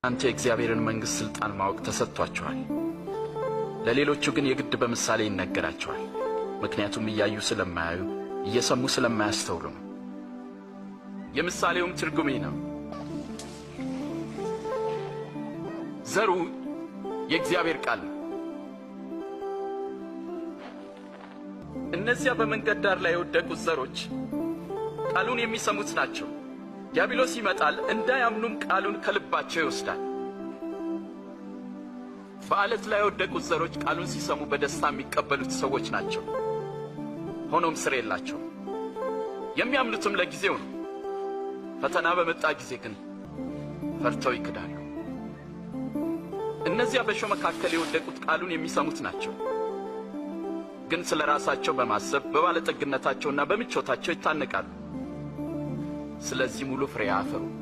የእግዚአብሔርን መንግሥት ሥልጣን ማወቅ ተሰጥቷችኋል። ለሌሎቹ ግን የግድ በምሳሌ ይነገራቸዋል። ምክንያቱም እያዩ ስለማያዩ እየሰሙ ስለማያስተውሉ ነው። የምሳሌውም ትርጉም ይህ ነው። ዘሩ የእግዚአብሔር ቃል ነው። እነዚያ በመንገድ ዳር ላይ የወደቁት ዘሮች ቃሉን የሚሰሙት ናቸው። ዲያብሎስ ይመጣል፣ እንዳያምኑም ቃሉን ከልባቸው ይወስዳል። በዓለት ላይ የወደቁት ዘሮች ቃሉን ሲሰሙ በደስታ የሚቀበሉት ሰዎች ናቸው። ሆኖም ስር የላቸውም። የሚያምኑትም ለጊዜው ነው። ፈተና በመጣ ጊዜ ግን ፈርተው ይክዳሉ። እነዚያ በእሾህ መካከል የወደቁት ቃሉን የሚሰሙት ናቸው። ግን ስለ ራሳቸው በማሰብ በባለጠግነታቸውና በምቾታቸው ይታነቃሉ። ስለዚህ ሙሉ ፍሬ አያፈሩም።